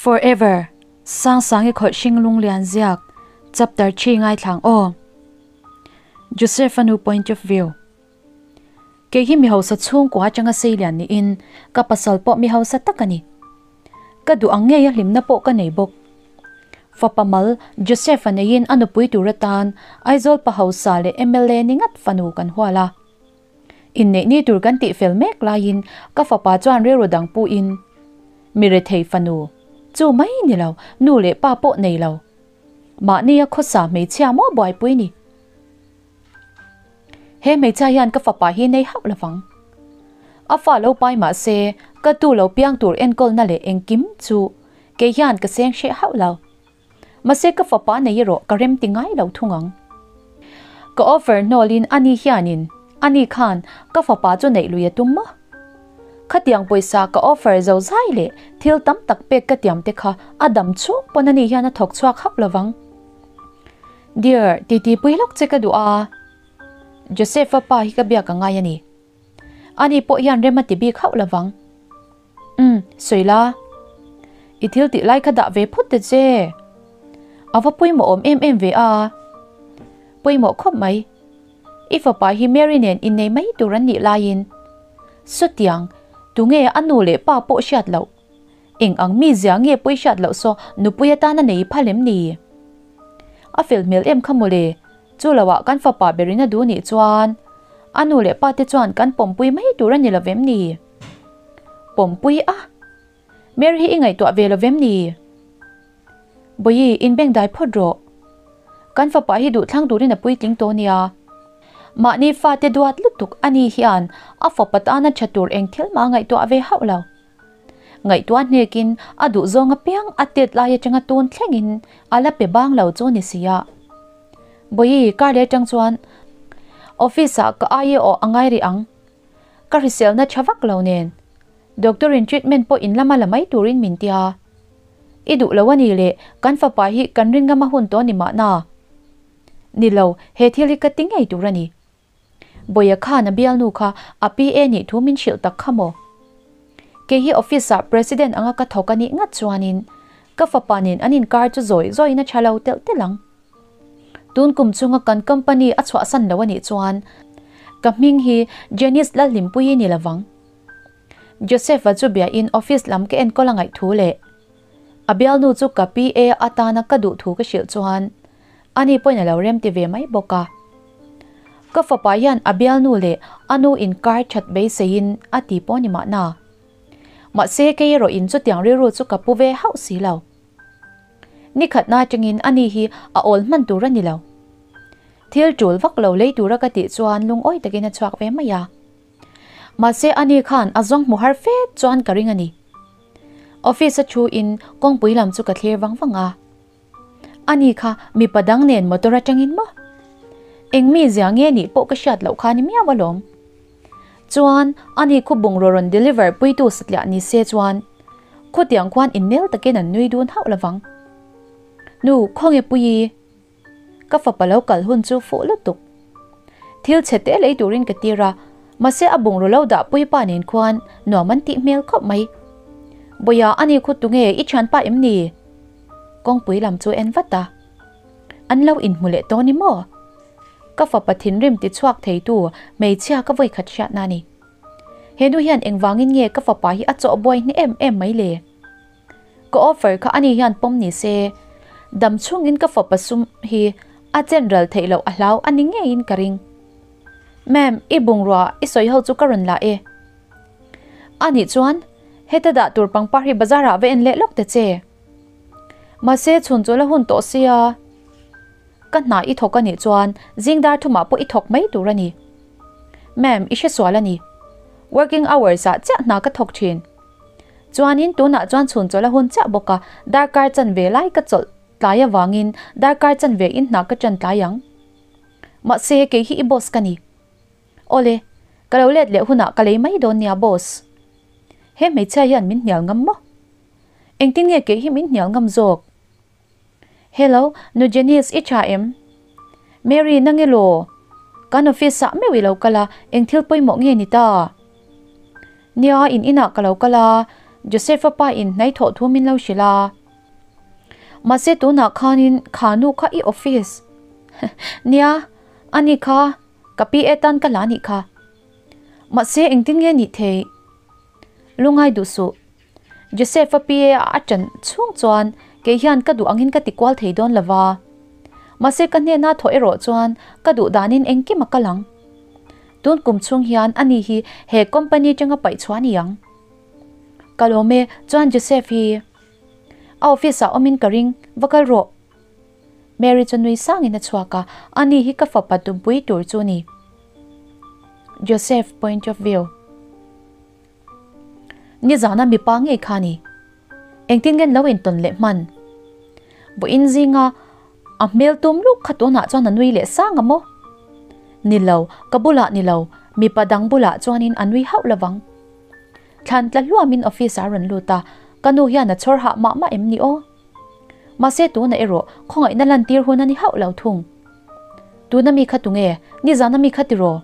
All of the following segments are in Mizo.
Forever, Sangsangi Khawlhring Lunglian ziak, Chapter thi ngaithlang aw. Joseph-a nu point of view. Kei hi mi hausa chhungkua atanga seilian niin ka pasal pawh mi hausa tak a ni. Ka duh ang ngei a hlimna pawh ka nei bawk. Fapa mal Joseph-a neiin a nupui tur atan Aizawl pa hausa leh mla ni ngat fanu kan hual a. Inneih ni tur kan tih fel mek laiin ka fapa chuan rilru dang puhin, Mi rethei fanu, chu mai ni lo, nu leh pa pawh nei lo. Mahnia khawsa hmeichhia maw buaipui ni? He hmeichhia hian ka fapa hi nei hauh lovang. A fa lo pai mah se, ka tu lo piang tur enkawlna leh engkim chu kei hian ka seng hreh hauh lo. Mahse ka fapa nei erawh ka rem ti ngai lo thung ang. Ka offer hnawlin ani hianin, ani khan ka fapa chu neih lui a tum maw? Khatiang pawisa ka offer zo zai leh thil tam tak pek ka tiam te kha a dam chhung pawn ani hian a thawk chhuak hauh lovang. Dear, titi pui lawk che ka duh a. Joseph-a pa hi ka biak a ngai a ni. Ani pawh hian rem a ti bik hauh lovang. Umm, sawi la. I thil tih lai kha dah ve phut ta che. A va pawimawh awm em em ve a. Pawimawh khawp mai. I fapa hi Mary nen innei mai tur an nih laiin. Sawtiang, tunge a nu leh pa pawh hriat loh? Eng ang mi zia nge pawi hriat loh saw nupui atana nei phal em ni? A fel hmel em kha mawle, chu loah kan fapa berin a duh nih chuan a nu leh pa te chuan kan pawmpui mai tur a ni lo vem ni? Pawmpui a? Mary hi i ngaihtuah ve lo vem ni? Bawihi, inbengdai phawt rawh. Kan fapa hi duhthlang turin a puitling tawh nia. Mahni fate duat lutuk a ni hian a fapa tana tha tur eng thil mah a ngaihtuah ve hauh lo. Ngaihtuah hnekin a duh zawng apiang a tet lai atanga tun thlengin a la pe bang lo chu ni sia. Bawihi, kar leh atang chuan office ah ka ai awh a ngai rih ang. Ka hriselna tha vak lo nen doctor in treatment pawh in lama la mai turin min tia. I duh lo a ni le, kan fapa hi kan ring ngam a hun tawh ni mahna. Ni lo, he thil hi ka ti ngei tur a ni. Bawia khan a bialnu kha a PA nih thu min hrilh tak kha maw? Kei hi office ah president anga ka thawk a nih ngat chuanin ka fapa nen an inkar chu zawi zawiin a tha lo telh telh ang. Tun kum chunga kan company a chhuahsan lo a nih chuan ka hming hi Janice Lalhlimpuii ni lovang. Joseph-a chu biain office lam ka enkawl a ngaih thu leh a bialnu chu ka PA atana ka duh thu ka hrilh chuan ani pawhin a lo remti ve mai bawk a. Ka fapa hian a bialnu leh a nu inkar that beiseiin a ti pawh ni mahna. Mahse kei erawh in chutiang rilru chu ka pu ve hauh si lo. Ni khatna atangin ani hi a awl hman tur a ni lo. Thil tul vak lo lei tura ka tih chuan lungawi takin a chhuak ve mai a. Mahse ani khan a zawng hmu har fe chuan ka ring a ni. Office a thu in kawngpui lam chu ka thlir vang vang a. Ani kha mipa dang nen motor atangin maw? Eng mi zia nge nih pawh ka hriat loh kha ni miau alawm. Chuan ani khu bungraw rawn deliver puitu satliah ni se chuan khutiang khuan innel takin an nui dun hauh lovang. Nu, khawnge Puii? Ka fapa lo kal hun chu fuh lutuk. Thil chhe te lei turin ka tir a, mahse a bungraw lo dah puipa nen khuan nuam an tih hmel khawp mai. Bawia ani khu tunge i thianpa em ni? Kawngpui lam chu en vat a. An lo inhmu leh tawh ni maw? Ka fapa thinrim ti chhuak theitu hmeichhia ka vawikhat hriatna a ni. He nu hian engvangin nge ka fapa hi a chawh buai hne em em mai le? Ka offer kha ani hian pawm ni se, dam chhungin ka fapa sum hi a chen ral theih loh a hlau a ni ngeiin ka ring. Ma'am, i bungrua i sawi ho chu ka rawn la e. A nih chuan, heta dah tur pangpar hi bazar ah va en leh lawk ta che. Mahse, chhun chu la hun tawh sia. Ka hna i thawk a nih chuan zing dar thumah pawh i thawk mai tur a ni. Ma'am, i hresual a ni. Working hours ah chiah hna ka thawk thin. Chuanin tunah chuan chhun chawlh a hun chiah bawk a, darkar chanve lai ka chawlh tlai avangin darkar chanve in hna ka ṭan tlai ang. Mahse, kei hi i boss ka ni. Awle, ka lo let leh hunah ka lei mai dawn nia boss. He hmeichhia hian min hnial ngam maw? Engtin nge kei hi min hnial ngam zawk? Hello, nu Janice i tha em? Mary na nge law? Kan office ah meuh i lo kal a, eng thil pawimawh nge ni ta? Nia, in inah ka lo kal a, Joseph-a pa in hnai thawh thu min lo hrilh a. Mahse tunah khanin kha nu kha i office nia, ani kha ka pi e tan ka la nih kha. Mahse engtin nge nih theih? Lungai duh suh. Joseph-a pi e a ṭan chhung chuan kei hian ka duh angin ka ti kual thei dawn lo va. Mahse ka hnena thawh erawh chuan ka duh danin engkim a kal ang. Tun kum chhung hian ani hi he company ṭanga paih chhuah a ni ang. Ka lawm e, chuan Joseph hi a office ah awmin ka ring, va kal rawh. Mary chu nui sangin a chhuak a, ani hi ka fapa tumpui tur chu ni. Joseph point of view. Nizana mipa ngei kha ni. Engtin ngen lo intawn leh hman? Vawiin zinga a hmel tum luk kha tunah chuan a nui leh sang a maw? Ni lo, ka bulah ni lo, mipa dang bulah chuanin a nui hauh lovang. Thlan tla hluamin office ah a rawn lut a, ka nu hian a chhawr hah mah mah em ni aw? Mahse tuna erawh khawngaihna lantir hun a ni hauh lo thung. Tuna mi kha tunge? Nizana mi kha tiraw?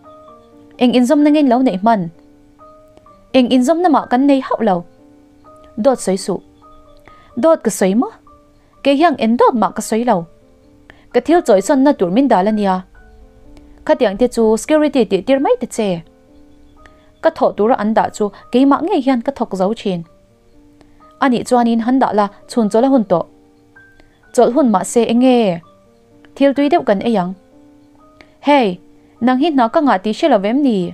Eng inzawmna nge in lo neih hman? Eng inzawmna mah kan nei hauh lo. Dawt sawi suh. Dawt ka sawi maw? Kei hian eng dawt mah ka sawi lo. Ka thil chawisawnna tur min dal a nia. Khatiang te chu security tih tir mai ta che. Ka thawh tura an dah chu keimah ngei hian ka thawk zo thin. Anih chuanin han dah la chhun chawlh a hun tawh. Chawlh hun mahse enge? Thil tui deuh kan ei ang. Hey! Nang hi hna ka ngah tih hre lo vem ni?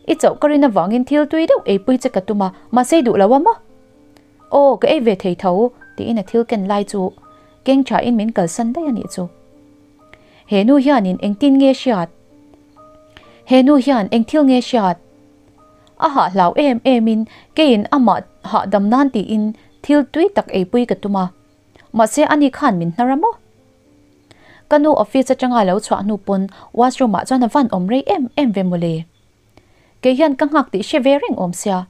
I chauh ka rin avangin thil tui deuh eipui che ka tum a, mahse i duh lo a maw? Aw, ka ei ve thei tho, tiin a thil ken lai chu keng thain min kalsan daih a nih chu. He nu hianin engtin nge hriat? He nu hian eng thil nge hriat? A hah hlau em emin keiin amah hahdam nan tiin thil tui tak eipui ka tum a, mahse ani khan min hnar a maw? Ka nu office atanga lo chhuah hnu pawn washroom ah chuan a van awm rei em em ve mawle. Kei hian ka nghak tih hre ve reng awm sia.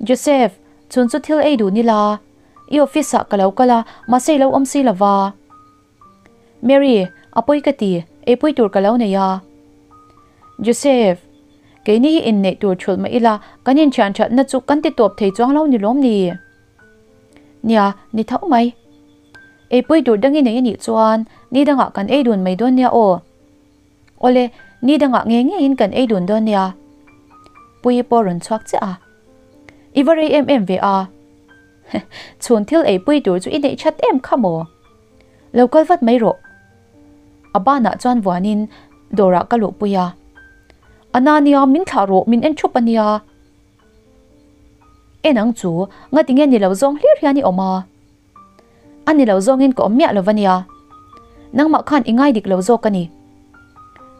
Joseph, chhun chu thil ei duh nila, i office ah ka lo kal a, mahse i lo awm si lova. Mary, a pawi ka ti, eipui tur ka lo nei a. Joseph, keini hi inneih tur thulh mah ila, kan inthian thatna chu kan ti tawp thei chuang lo ni lawm ni? Nia, ni tho mai. Eipui tur dang i nei a nih chuan ni dangah kan ei dun mai dawn nia aw. Awle, ni dangah ngei ngeiin kan ei dun dawn nia. Puii pawh rawn chhuak chiah a. I va rei em em ve a. Chhun thil eipui tur chu i neih that em kha maw? Lo kal vat mai rawh. A banah chuan vuanin dawrah ka luhpui a. A na nia, min thlah rawh, min en thup a nia. En ang chu, ngati nge ni lo zawng hlir hian i awm a? A ni lo zawngin ka awm miah lo va nia. Nangmah khan i ngai dik lo zawk a ni.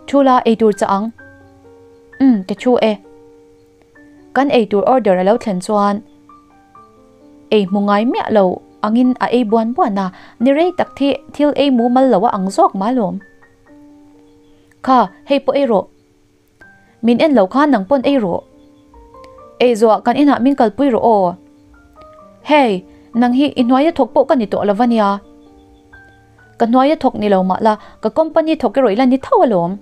Thu la, ei tur chah ang. Umm, ka thu e. Kan ei tur order a lo thlen chuan ei hmu ngai miah lo angin a ei buan buan a, ni rei tak thi thil ei mumal lo a ang zawk mah alawm. Kha, hei pawh ei rawh. Min en lo khan nang pawn ei rawh. Ei zawhah kan inah min kalpui rawh aw. Hey, nang hi i hnuaia thawk pawh ka ni tawh lo va nia. Ka hnuaia thawk ni lo mah la, ka company thawk erawh i la ni tho alawm.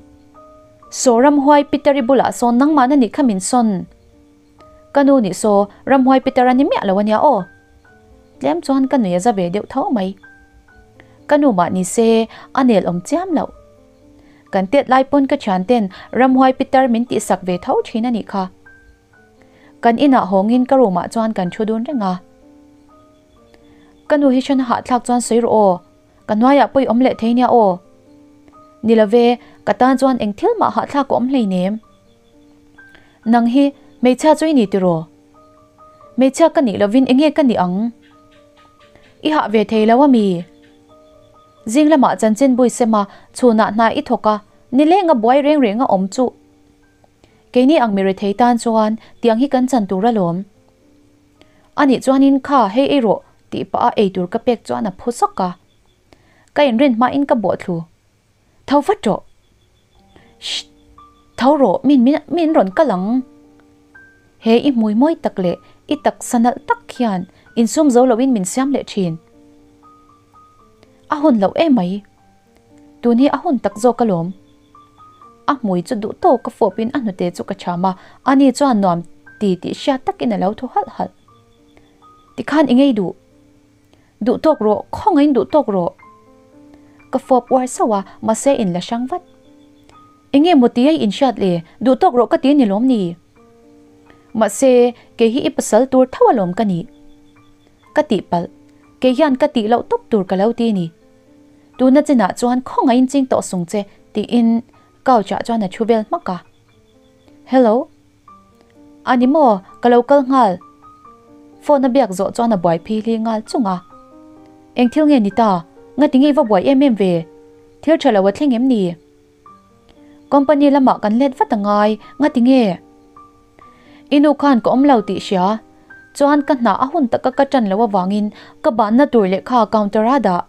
Saw ramhuai Peter-i bulah sawn nangmah na nih kha min sawn. Ka nu nih saw ramhuai Peter a ni miah lo a nia aw. Tlem chuan ka nui a za ve deuh tho mai. Ka nu mah ni se a nel awm chiam loh. Kan tet lai pawn ka thian ten ramhuai pitar min tihsak ve tho thin a nih kha. Kan inah hawngin ka room ah chuan kan thu dun reng a. Ka nu hi hran a hahthlak chuan sawi rawh aw, ka hnuaiah pawh i awm leh thei nia aw. Ni love, ka tan chuan eng thil mah hahthlak a awm hleinem. Nang hi hmeichhia chu i ni tiraw? Hmeichhia ka nih lovin enge ka nih ang? I hah ve thei lo a mi? Zing lamah chanchin bui sem a, chhunah hna i thawk a, nileng a buai reng reng a awm chu. Keini ang mi rethei tan chuan tiang hi kan chan tur alawm. Anih chuanin kha hei ei rawh tih pah a eitur ka pek chuan a phu sawk a. Ka inrin hmain ka bawh thlu. Tho vat rawh. Shh! Tho rawh, min min min rawn kal ang. He i hmui mawi tak leh i taksa nalh tak hian insum zo loin min siam leh thin. A hun loh em mai. Tun hi a hun tak zawk alawm. A hmui chu duh tawk ka fawpin a hnute chu ka cham a, ani chuan nuam ti tih hriat takin a lo thaw halh halh. Tikhan i ngei duh. Duh tawk rawh, khawngaihin duh tawk rawh. Ka fawp uar sauh a, mahse in la hrang vat. Enge maw ti a i inhriat le, duh tawk rawh ka ti a ni lawm ni? Mahse, kei hi i pasal tur tho alawm ka nih. Ka tih palh, kei hian ka tih loh tawp tur ka lo ti ni. Tuna chinah chuan khawngaihin ching tawh sung che tiin couch ah chuan a thu vel hmak a. Hello. A ni maw, ka lo kal nghal. Phone a biak zawh chuan a buai phi hli nghal chung a. Eng thil nge ni ta? Ngati nge i va buai em em ve? Thil tha lo a thleng em ni? Company lamah kan let vat a ngai, ngati nge? I nu khan ka awm lo tih hria. Chuan ka hna a hun taka ka tan loh avangin ka banna tur lehkha counter a dah.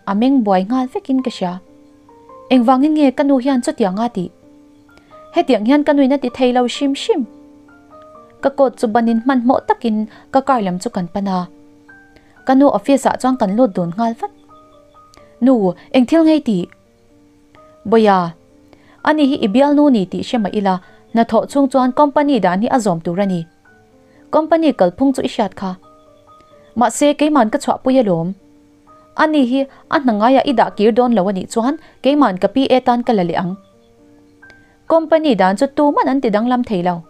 A meng buai nghal vekin ka hria. Engvangin nge ka nu hian chutianga tih? Hetiang hian ka nuin a ti thei lo hrim hrim. Ka coat chu banin hmanhmawh takin ka car lam chu kan pan a. Ka nu office ah chuan kan lut dun nghal vat. Nu, eng thil ngei tih? Bawia, ani hi i bialnu ni tih hre mah ila, hnathawh chhung chuan company dan hi a zawm tur a ni. Company kalphung chu i hriat kha. Mahse, keiman ka chhuahpui alawm. Ani hi a hna ngaiah i dah kir dawn lo a nih chuan keiman ka PA tan ka la leh ang. Company dan chu tuman an ti danglam thei lo.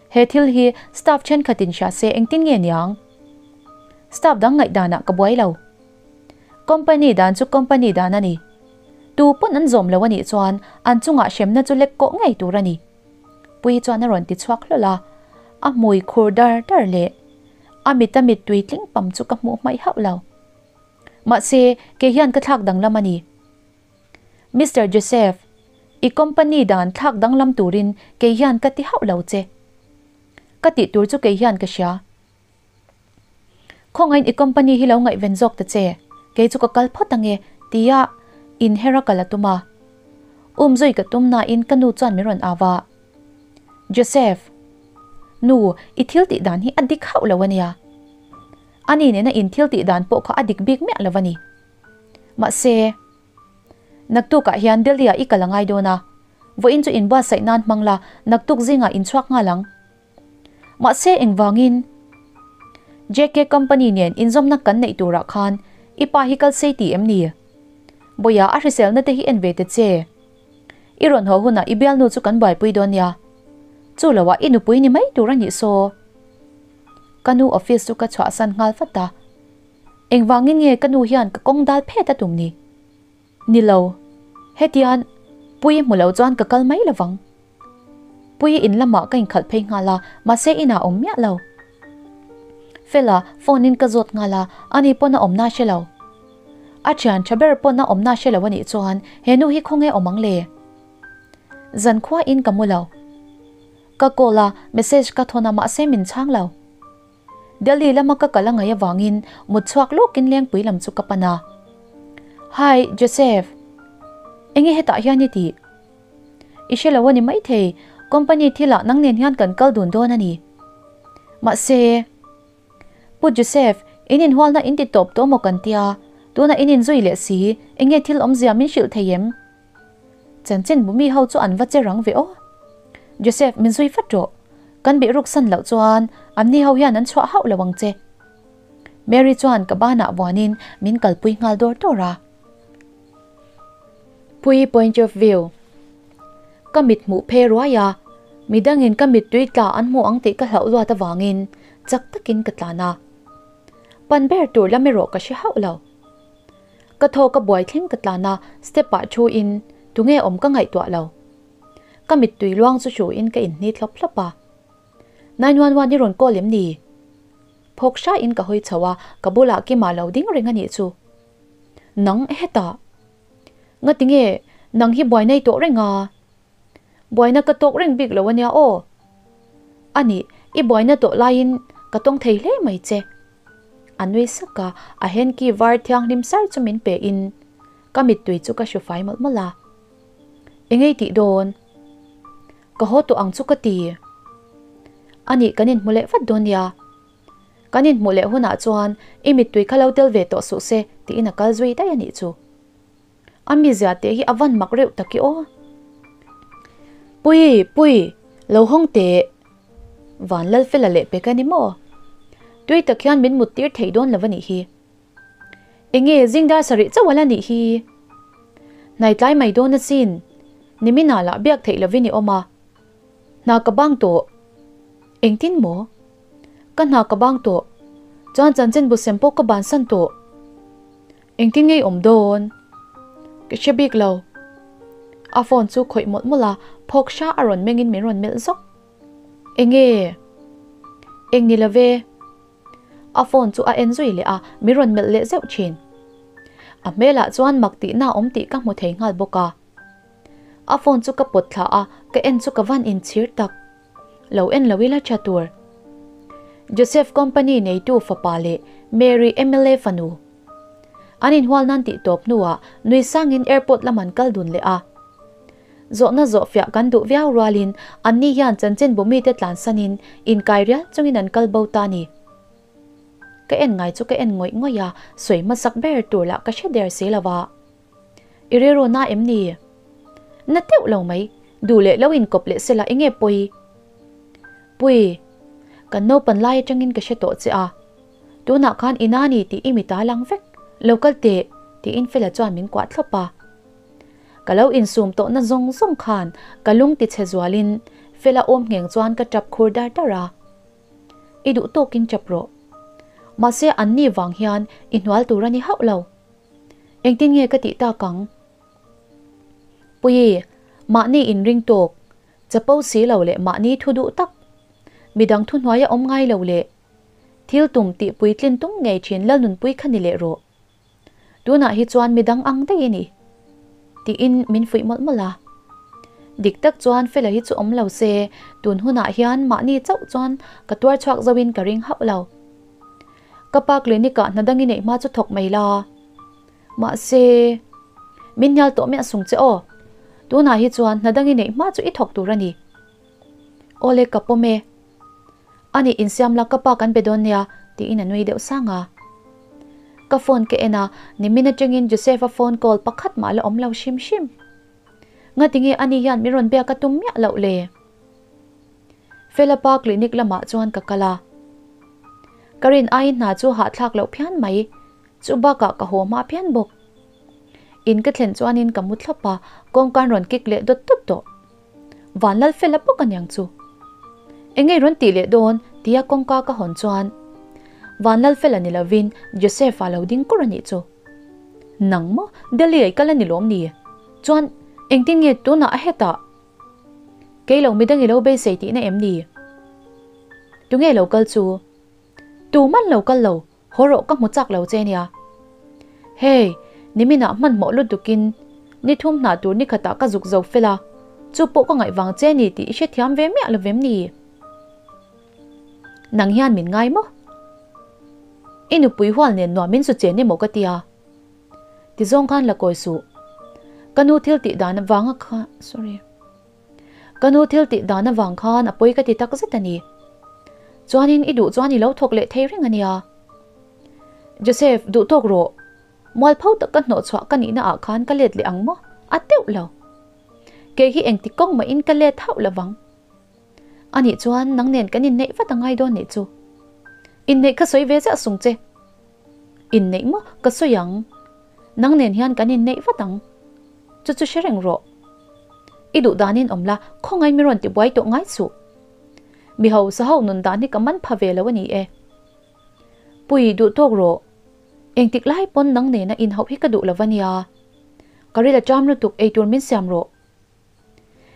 He thil hi staff thenkhatin hria se engtin nge niang? Staff dang ngaihdanah ka buai lo. Company dan chu company dan a ni. Tu pawn an zawm lo a nih chuan an chungah hremna chu lek kawh ngei tur a ni. Puii chuan a rawn ti chhuak hlawlh a, a hmui khur dar dar leh a mit a mittui tling pam chu ka hmuh hmaih hauh lo. Mahse, kei hian ka thlak danglam a ni. Mister Joseph, i company dan thlak danglam turin kei hian ka ti hauh lo che. Ka tih tur chu kei hian ka hria. Khawngaiin i company hi lo ngaihven zawk ta che, kei chu ka kal phawt ange, tia inher a kal a tum a. Umzui ka tum nain ka nu chuan min rawn au a. Joseph, nu, i thil tih dan hi a dik hauh lo a nia. Ani nena in thil tih dan pawh kha a dik bik miah lo a ni. Mahse, naktukah hian Delhi-ah i kal a ngai dawn a, vawiin chu inbuatsaih nan hmang la, naktuk zingah inchhuak nghal ang. Mahse engvangin JK company nen inzawmna kan neih turah khan i pa hi kal sei ti em ni? Bawia a hriselna te hi en ve ta che. I rawn haw hunah i bialnu chu kan buaipui dawn nia. Chu loah i nupui ni mai tur a nih saw. Ka nu office chu ka chhuahsan nghal vat a. Engvangin nge ka nu hian ka kawng dal phet a tum ni? Ni lo, hetian Puii hmu lo chuan ka kal mai lovang. Puii in lamah ka inkhalh phei nghal a, mahse inah awm miah lo. Fela phone in ka zawt nghal a, ani pawn a awmna hre lo. A thian tha ber pawn a awmna hre lo anih chuan he nu hi khawnge awm ang le? Zan khua in ka mu lo. Ka call a, message ka thawn a mahse min chhang lo. Delhi lama ka kal a ngaih avangin mut chhuak lawkin lengpui lam chu ka pan a. Hi, Joseph. Enge hetah hian i tih? I hre lo a ni maithei, company thilah nang nen hian kan kal dun dawn a ni. Mahse, Pu Joseph, in inhualna in ti tawp tawh maw kan tia, tunah in inzui leh si, enge thil awmzia min hrilh thei em? Chanchin bumi ho chu an va che rang ve aw. Joseph, min zui vat rawh. Kan bih ruk san loh chuan anni ho hian an chhuah hauh lo ang che. Mary chuan ka banah vuanin min kalpui nghal dawr dawr a. Pui point of view. Ka mit hmuh phe ruai a, midangin ka mittui tla an hmu ang tih ka hlauh luat avangin chak takin ka tlan a. Pan ber tur lam erawh ka hre hauh lo. Ka thaw ka buai thleng ka tlan a, step ah thu in tunge awm ka ngaihtuah lo. Ka mittui luang chu hru in ka inhni thlawp thlawp a. 911 i rawn call em ni? Phawk hra in ka hawi chho a, ka bulah Kima lo ding reng a nih chu. Nang hetah. Ngati nge nang hi buai nei tawh reng a? Buaina ka tawk reng bik lo a nia aw. A nih, i buaina tawh laiin ka tawng thei hle mai che. A nui sak a, a hanky var thianghlim sar chu min pe in ka mittui chu ka hru fai mawlh mawlh a. Engei tih dawn? Ka haw tawh ang chu ka ti. A nih kan inhmu leh vat dawn nia. Kan inhmuh leh hunah chuan i mittui kha lo tel ve tawh suh se tiin a kal zui daih a nih chu. A mizia teh hi a van mak reuh tak i aw. Pui, Pui, lo hawng teh. Van Lalfela leh pek a ni maw? Tui tak hian min mut tir thei dawn lo a nih hi. Enge zing dar sarih chauh ala nih hi? Hnai tlai mai dawn asin. Niminah lah biak theih lovin i awm a. Hna ka bang tawh. Engtin maw? Ka hna ka bang tawh. Chuan chanchinbu sem pawh ka bansan tawh. Engtin ngei awm dawn? Ka hre bik lo. A phone chu khawih mawlh mawlh a, phawk hra a rawn mengin min rawn melh zawk. Enge? Eng ni love? A phone chu a en zui leh a, min rawn melh leh zeuh thin. A hmelah chuan mak tihna awm tih ka hmu thei nghal bawk a. A phone chu ka pawt thla a, ka en chu ka van inchhir tak. Lo en lo ila tha tur. Joseph company neitu fapa leh Mary mla fanu. An inhual nan tih tawp hnuah nui sangin airport lam an kal dun leh a. Zawhna zawhfiah kan duh viau rualin anni hian chanchinbu mite tlansanin inkai rial chungin an kal bo ta ni. Ka en ngai chu ka en ngawih ngawih a, sawi hmasak ber tur lah ka hre der si lo va. I rilru na em ni? Na teuh lo mai, duh leh lo inkawp leh sela enge pawi? Pui, kan naupan lai atangin ka hre tawh che a, tunah khan i na ni tih i mita lang vek, lo kal teh, tiin Fela chuan min kuah thlawp a. Ka lo insum tawhna zawng zawng khan ka lung ti chhe zualin Fela awm ngheng chuan ka tap khur dar dar a. I duh tawkin tap rawh. Mahse anni vang hian i hnual tur a ni hauh lo. Engtin nge ka tih tak ang? Puii, mahni inring tawk, chapo si lo leh mahni thu duh tak, midang thuhnuaia awm ngai lo leh thil tum tih puitlin tum ngei thin Lalnunpui kha ni leh rawh. Tunah hi chuan midang ang daih i ni, tiin min fuih mawlh mawlh a. Dik tak chuan Fela hi chu awm lo se, tun hunah hian mahni chauh chuan ka tuar chhuak zoin ka ring hauh lo. Ka pa clinic ah hna dang i neih hma chu thawk mai la. Mahse, min hnial tawh miah sung che aw. Tunah hi chuan hna dang i neih hma chu i thawk tur a ni. Awle ka pawm e. A nih insiam la ka pa kan be dawn nia tiin a nui deuh sang a. Ka phone ka en a, nimin atangin Joseph-a phone call pakhat mah la awm lo hrim hrim. Ngatinge ani hian min rawn biak a tum miah loh le? Felapa clinic lamah chuan ka kal a. Ka rin aiin hna chu hahthlak loh phian mai, chu bakah ka haw hma phian bawk. In ka thlen chuanin ka mu thlawp a, kawngkan rawn kik leh dawt dawt tawh. Vanlal Fela bawk aniang chu. Engei rawn tih leh dawn tia kawngka ka hawn chuan Vanlal Fela ni lovin Joseph-a lo ding kur anih chu. Nang maw Delhi ah i kal a ni lawm ni? Chuan engtin nge tunah a hetah? Kei lo midang i lo beisei tihna em ni? Tunge lo kal chu? Tuman lo kal lo, haw rawh ka hmu chak lo che nia. Hey, niminah hmanhmawh lut dukin ni thum hna tur ni khatah ka zuk zo fel a, chu pawh ka ngaih vang che ni tih i hrethiam ve miah lo vem ni? Nang hian min ngai maw? I nupui hual nen nuam min zu chen emaw ka tia. Ti zawng khan la kawi suh. Ka nu thil tih dan avanga kha sorry. Ka nu thil tih dan avang khan a pawi ka ti tak zet a ni. Chuanin i duh chuan i lo thawk leh thei reng a nia. Joseph, duh tawk rawh. Mualpho tak ka hnawh chhuah ka nihna ah khan ka let leh ang maw? A teuh lo. Kei hi engti kawng mahin ka let hauh lovang. Anih chuan nang nen kan inneih vat a ngai dawn nih chu. Inneih kha sawi ve ziah sung che. Inneih maw ka sawi ang. Nang nen hian kan inneih vat ang. Chu chu hre reng rawh. I duh danin awm la, khawngaih mi rawn tibuai tawh ngai suh. Mi hausa ho nun dan hi ka man pha ve lo a ni e. Pui duh tawk rawh. Engtik lai pawn nang nena inhauh hi ka duh lo va nia. Ka ril a ṭam lutuk eitur min siam rawh.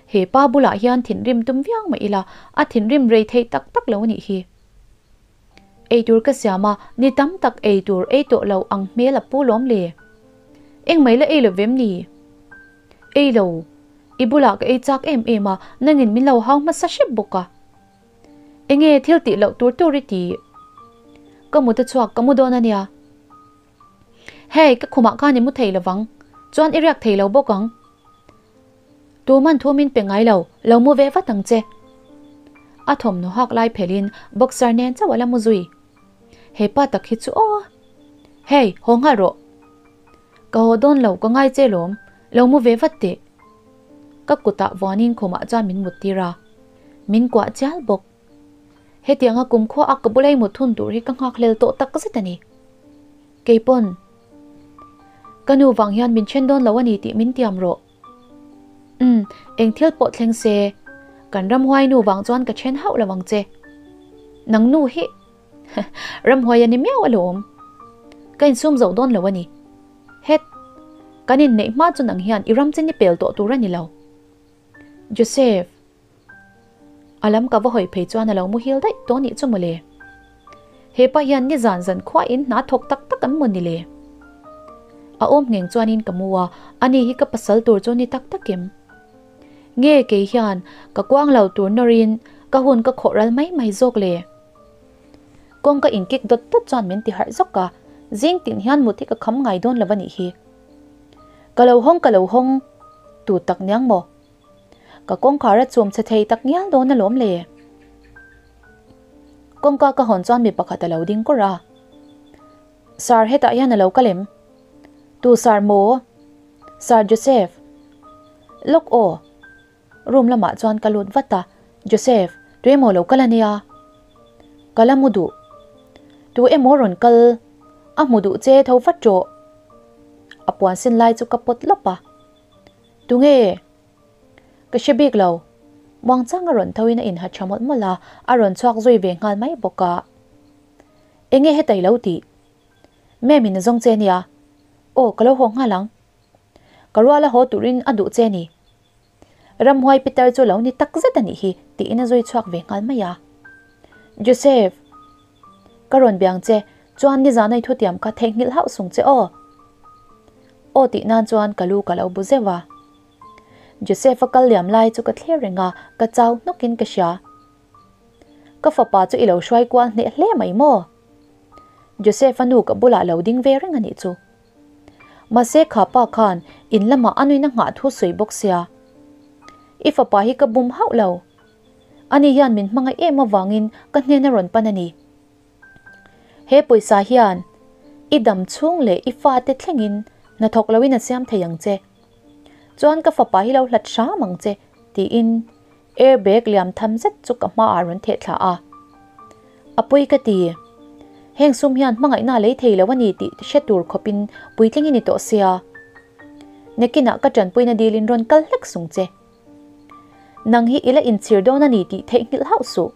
He pa bulah hian thinrim tum viau mah ila, a thinrim rei thei tak tak lo a nih hi. Eitur ka siam a, ni tam tak eitur ei tawh lo ang hmel a pu lawm le. Engmai la ei lo vem ni? Ei lo. I bulah ka ei chak em em a, nangin min lo hau hmasa hrep bawk a. Enge thil tih loh tur tur i ti? Ka mut a chhuak ka mu dawn a nia. Hei, ka khumah khan i mu thei lovang, chuan i riak thei lo bawk ang. Tuman thu min pe ngai lo, lo mu ve vat ang che. A thawmhnaw hak lai phelhin boxer nen chauh a la mu zui. He pa tak hi chu aw. Hei, haw nghal rawh. Ka haw dawn lo, ka ngai che lawm, lo mu ve vat teh. Ka kutah vuanin khumah chuan min mut tir a, min kuah chial bawk. Hetianga kumkhua a ka bulai mut hun tur hi ka nghakhlel tawh tak zet a ni. Keipawn, ka nu vang hian min then dawn lo a ni tih min tiam rawh. Umm, eng thil pawh thleng se, kan ramhuai nu vang chuan ka then hauh lo ang che. Nang nu hi ramhuai a ni miau alawm. Ka insum zo dawn lo a ni. Het, kan inneih hma chu nang hian i ram chin i pel tawh tur a ni lo. Joseph. A lam ka va hawi phei chuan a lo muhil daih tawh nih chu mawle. Hepa hian nizan zan khuain hna thawk tak tak an maw ni le? A awm ngheng chuanin ka mu a, ani hi ka pasal tur chu ni tak tak em? Nge kei hian ka kuang lo tur nawrin ka hun ka khawh ral mai mai zawk le? Kawng ka inkik dawt dawt chuan min ti harh zawk a, zing tin hian mut hi ka kham ngai dawn lo a nih hi. Ka lo hawng ka lo hawng tu tak niang maw? Ka kawngkhar a chum chhe thei tak ngial dawn alawm le. Kawngka ka hawn chuan mi pakhat a lo ding kawr a. Sir hetah hian a lo kal em? Tu sir maw? Sir Joseph. Lawk aw. Room lamah chuan ka lut vat a, Joseph, tu emaw lo kal ania? Ka la mu duh. Tu emaw rawn kal? A hmu duh che tho vat rawh. A puan sin lai chu ka pawt lawp a. Tunge? Ka hre bik lo. Muangchang a rawn thoin a inha tha mawlh mawlh a, a rawn chhuak zui ve nghal mai bawk a. Enge hetai lo tih? Ma'am in a zawng che nia. Aw, ka lo haw nghal ang. Ka rual a haw turin a duh che ni. Ramhuai Peter chu lo ni tak zet a nih hi tiin a zui chhuak ve nghal mai a. Joseph! Ka rawn biang che, chuan nizan a i thutiam kha theihnghilh hauh sung che aw. Aw tih nan chuan ka lu ka lo bu zeuh a. Joseph-a kal liam lai chu ka thlir reng a, ka chau hnawkin ka hria. Ka fapa chu i lo hruai kual hneh hle mai maw? Joseph-a nu ka bulah lo ding ve reng a nih chu. Mahse kha pa khan in lamah a nuina nghah thu sawi bawk sia. I fapa hi ka bum hauh lo. Ani hian min hmangaih em avangin ka hnena rawn pan a ni. He pawisa hian i dam chhung leh i fate thlengin hnathawk loin a siam thei ang che. Chuan ka fapa hi lo hlat hram ang che tiin airbag liam tham zet chu ka hmaah rawn theh thla a. A pawi ka ti. Heng sum hian hmangaihna a lei thei lo a ni tih hre tur khawpin puitling i ni tawh sia. Nakinah ka tanpuina dilin rawn kal hlek sung che. Nang hi i la inchhir dawn a ni tih theihnghilh hauh suh.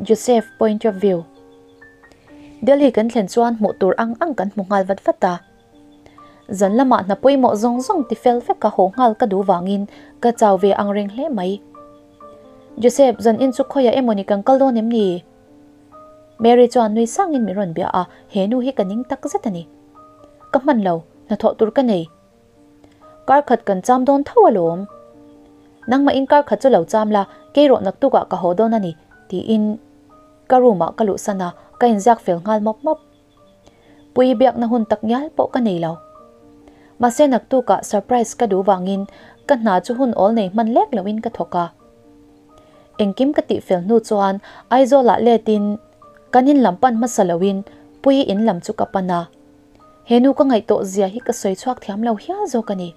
Joseph point of view. Delhi kan thlen chuan hmuh tur ang ang kan hmu nghal vat vat a. Zan lamah hna pawimawh zawng zawng ti fel vek a haw nghal ka duh vangin ka chau ve ang reng hle mai. Joseph, zan in chu khawiah emawni kan kal dawn em ni? Mary chuan nui sangin min rawn bia a, he nu hi ka ning tak zet a ni. Ka hman lo, hnathawh tur ka nei. Kar khat kan cham dawn tho alawm. Nangmah in kar khat chu lo cham la, kei rawh naktukah ka haw dawn a ni, tiin ka room ah ka luhsan a, ka inziak fel nghal mawp mawp. Pui biakna hun tak ngial pawh ka nei lo. Mahse naktukah surprise ka duh vangin ka hna chu hun awl nei hman lek loin ka thawk a. Engkim ka tih fel hnu chuan Aizawlah letin kan in lam pan hmasa loin Pui in lam chu ka pan a. He nu ka ngaih tawh zia hi ka sawi chhuak thiam lo hial zawk a ni.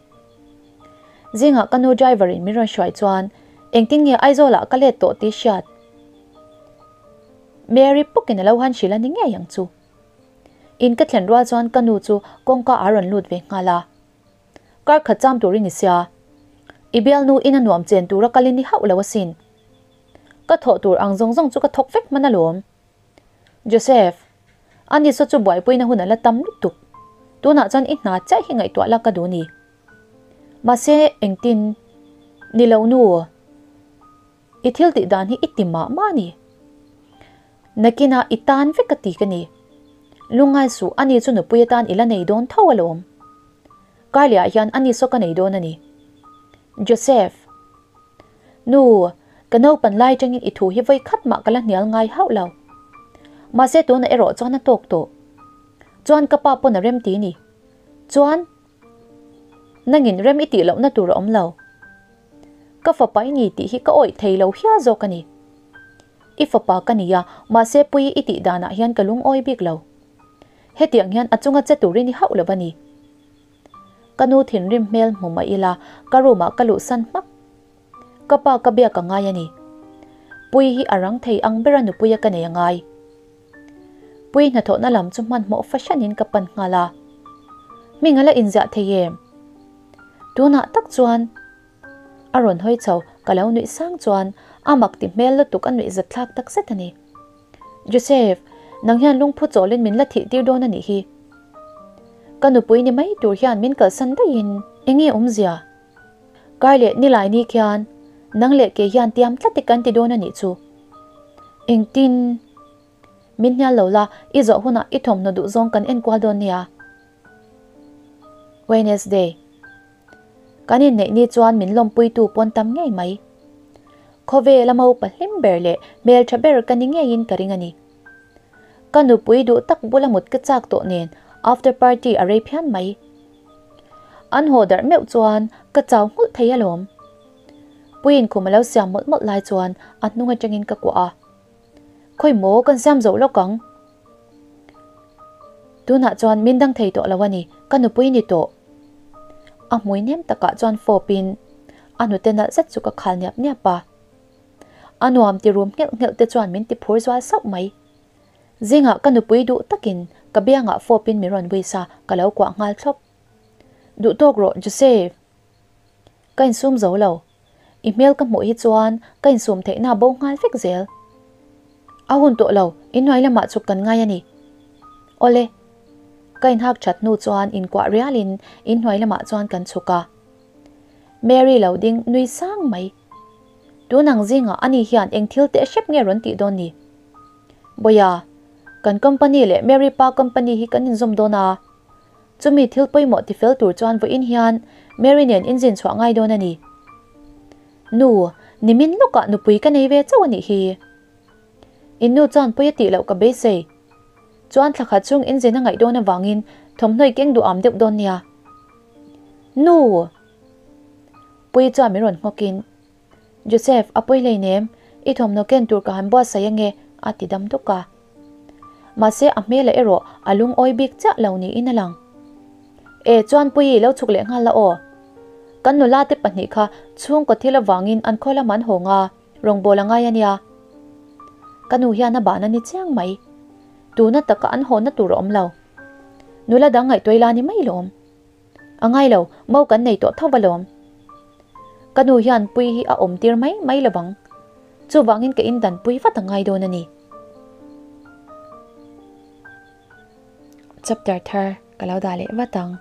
Zingah ka nu driver in min rawn hruai chuan engtin nge Aizawlah ka let tawh tih hriat Mary pawkin a lo han hrilh a ni ngei ang chu. In ka thlen rual chuan ka nu chu kawngka a rawn lut ve nghal a. Kar khat cham turin i sia. I bialnu in a nuam chen tura kalin i hauh lo asin. Ka thawh tur ang zawng zawng chu ka thawk vek hman alawm. Joseph, ani saw chu buaipuina hun a la tam lutuk. Tunah chuan i hna chiah hi ngaihtuah la ka duh ni. Mahse, engtin? Ni lo nu, i thil tih dan hi i ti mah mah a ni. Nakinah i tan vek ka ti ka ni. Lungngai suh, ani chu nupui atan i la nei dawn tho alawm. Karleh ah hian ani saw ka nei dawn a ni. Joseph. Nu, ka naupan lai tangin i thu hi vawi khat mah ka la hnial ngai hauh lo. Mahse tunah erawh chuan a tawk tawh. Chuan ka pa pawn a rem ti ni. Chuan, nangin rem i tih lohna tur a awm lo. Ka fapa i ni tih hi ka awih thei lo hial zawk a ni. I fapa ka ni a, mahse pui i tih danah hian ka lungawi bik lo. Hetiang hian a chunga che turin i hauh lo a ni. Ka nu thinrim hmel hmu mah ila ka room ah ka luhsan hmak. Ka pa ka biak a ngai a ni. Puii hi a rang thei ang bera nupuia ka nei a ngai. Puii hnathawhna lam chu hmanhmawh fahranin ka pan nghal a. Hming a la inziah thei em? Tunah tak chuan a rawn hawi chho ka lo nuih sang chuan a mak ti hmel lutuk a nuih zatthlak tak zet a ni. Joseph, nang hian lungphu chawlin min la thih tir dawn a nih hi. Ka nupui ni mai tur hian min kalsan daihin enge awmzia? Kar leh nilai ni khian nang leh kei hian tiam tlat i kan ti dawn a nih chu. Engtin? Min hnial lo la, i zawh hunah i thawmhnaw duh zawng kan enkual dawn nia. Wednesday. Kan inneih ni chuan min lawmpuitu pawn tam ngei mai. Khawvel a maupa hlim ber leh hmeltha ber ka ni ngeiin ka ring a ni. Ka nupui duh tak bula mut ka chak tawh nen after party a rei phian mai. An haw darh meuh chuan ka chau nghulh thei alawm. Puiin khum a lo siam mawlh mawlh lai chuan a hnung atangin ka kuah a. Khawi maw kan siam zo lawk ang? Tunah chuan min dang thei tawh lo a ni, ka nupui ni tawh. A hmui nem takah chuan fawpin a hnute nalh zet chu ka khal niap niap a. A nuam ti rum nghelh nghelh te chuan min ti phur zual sauh mai. Zingah ka nupui duh takin ka biangah fawpin min rawn buisa ka lo kuah nghal thlawp. Duh tawk rawh Joseph! Ka insum zo lo. I hmel ka hmuh hi chuan ka insum theihna bo nghal vek zel. A hun tawh lo, inhnuai lamah chuk kan ngai a ni. Awle. Ka inhak that hnu chuan inkuah rialin inhnuai lamah chuan kan chhuk a. Mary lo ding nui sang mai. Tunang zingah ani hian eng thil teh hrep nge rawn tih dawn ni? Bawia, kan company leh Mary pa company hi kan inzawm dawn a. Chumi thil pawimawh tifel tur chuan vawiin hian Mary nen inzin chhuah ngai dawn a ni. Nu, nimin lawkah nupui ka nei ve chauh a nih hi. In nu chuan pawi a tih loh ka beisei. Chuan thla khat chung inzin a ngaih dawn avangin thawmhnawi keng duham deuh dawn nia. Nu! Puii chuan min rawn nghawkin, Joseph, a pawi hleinem, i thawmhnaw ken tur ka han buatsaih ange, a ti dam duk a. Mahse a hmela erawh a lungawi bik chiah lo niin a lang. E, chuan Puii lo chhuk leh nghal la aw. Kan nula te pahnih kha chhungkaw thil avangin an khaw lam an hawng a, rawngbâwl a ngai a nia. Ka nu hian a bahna ni chiang mai. Tuna taka an hawnna tur a awm lo. Nula dang ngaihtuah ila ni mai lawm. A ngai lo, mo kan nei tawh tho va lawm. Ka nu hian pui hi a awm tir mai mai lovang. Chuvangin ka indan pui vat a ngai dawn a ni. Chapter thar ka lo dah leh vat ang.